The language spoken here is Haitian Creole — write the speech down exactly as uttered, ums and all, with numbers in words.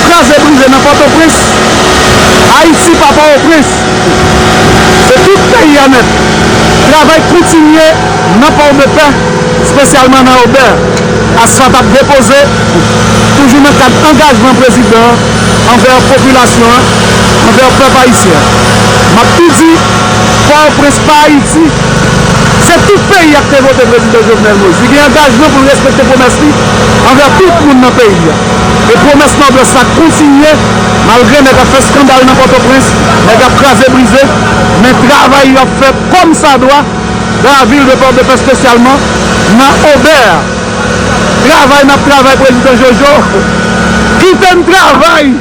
Kraze brize nan Pòtoprens. Ayiti pa Pòtoprens. Se tout peyi a nèt. Travay kontinye nan Pòdepè, espesyalman nan Obè. Asfalt ap depoze, toujou nan kad angajman prezidan an anvè popilasyon an, anvè pèp ayisyen. M ap tou di, Pòtoprens pa Ayiti. Se tout peyi a ki te vote prezidan Jovenel Moïse. Li gen angajman pou l respekte pwomès li anvè tout moun nan peyi a. E pwomès Nòdwès la kontinye, malgre nèg ap fè eskandal nan Pòtoprens, nèg ap kraze brize, men travay yo ap fè kòmsadwa dans la ville de Port-de-Paix, espesyalman nan Obè. Travay n ap travay, prezidan Jojo. Kite n travay.